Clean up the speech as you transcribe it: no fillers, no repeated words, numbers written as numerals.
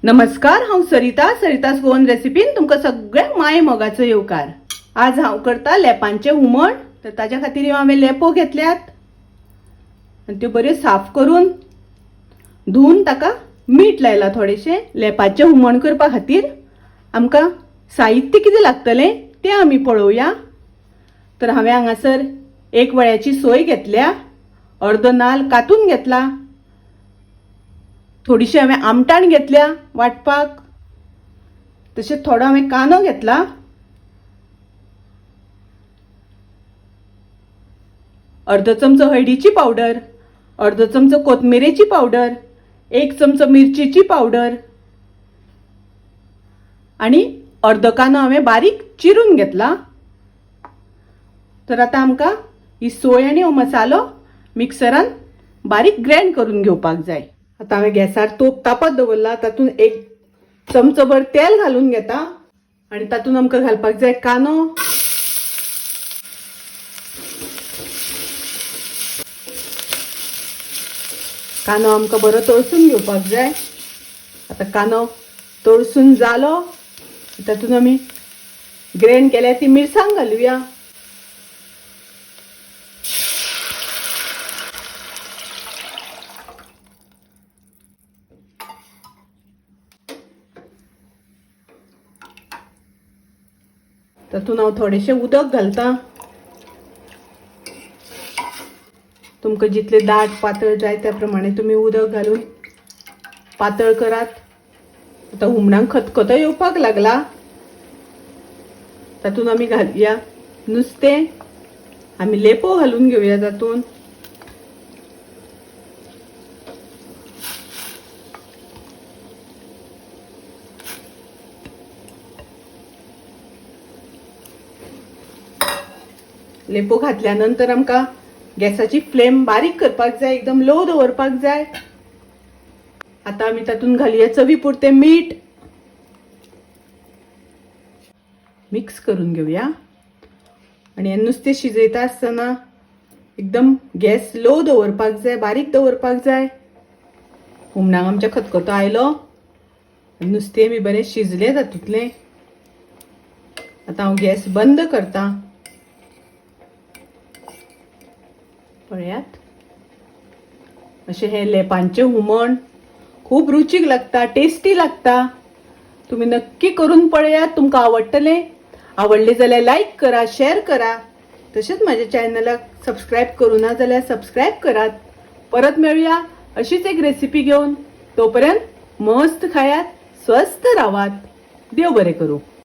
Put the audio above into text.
नमस्कार, हांव सरिता. सरिता's गोवन रेसिपीन तुमकां सगळ्यांक माय मोगाचो येवकार. आज हांव करता लेपांचें हुमण. तर ताज्या खातीर ह्यो हांवें लेपो घेतल्यात आनी त्यो बऱ्यो साफ करून धुवन ताका मीठ लायलां थोडेशें. लेपाचें हुमण करपा खातीर आमकां साहित्य कितें लागतलें तें आमी पळोवया. तर हांवें हांगासर एक वळ्याची सोय घेतल्या, अर्दो नाल्ल कातून घेतला, थोडीशी हांवें आमटाण घेतल्या वांटपाक, तशें थोडो हांवें कांदो घेतला, अर्दो चमचो हळदीची पावडर, अर्दो चमचो कोथमिरेची पावडर, एक चमचो मिरचेची पावडर आनी अर्दो कांदो हांवें बारीक चिरून घेतला. तर आतां आमकां ही सोय आनी हो मसालो मिक्सरान बारीक ग्रायंड करून घेवपाक जाय. आतां हांवें गॅसार तोप तापत दवरला, तातूंत एक चमचोभर तेल घालून घेता आनी तातूंत आमकां घालपाक जाय कांदो, कांदो आमकां बरो तळसून घेवपाक जाय. आतां कांदो तळसून जालो, तातूंत आमी ग्रेंड केल्या ती मिरसांग घालुया. तातूंत हांव थोडेशें उदक घालता. तुमकां जितलें दाट पातळ जाय त्या प्रमाणे तुमी उदक घालून पातळ करात. आतां हुमणाक खतखतो येवपाक लागला, तातूंत आमी घालया नुस्तें. आमी लेपो घालून घेवया तातूंत. लेपो घातल्या नंतर आमकां गॅसाची फ्लेम बारीक करपाक जाय, एकदम लो दवरपाक जाय. आतां आमी तातूंत घालया चवी पुरतें मीठ, मिक्स करून घेवया. आनी हें नुस्तें शिजयता आसतना एकदम गॅस लो दवरपाक जाय, बारीक दवरपाक जाय. हुमणाक आमच्या खतखतो आयलो, नुस्तें बी बरें शिजलें तातूंतलें. आतां हांव गॅस बंद करता. पळयात, अशें हें लेपांचें हुमण खूब रुचीक लागता, टेस्टी लागता. तुमी नक्की करून पळयात, तुमकां आवडटलें. आवडलें जाल्यार लायक करा, शेअर करा, तशेंच माझ्या चॅनलाक सबस्क्रायब करूं ना जाल्यार सबस्क्रायब करात. परत मेळुया अशीच एक रेसिपी घेवन. तोपर्यंत मस्त खायात, स्वस्थ रावात. देव बरें करूं.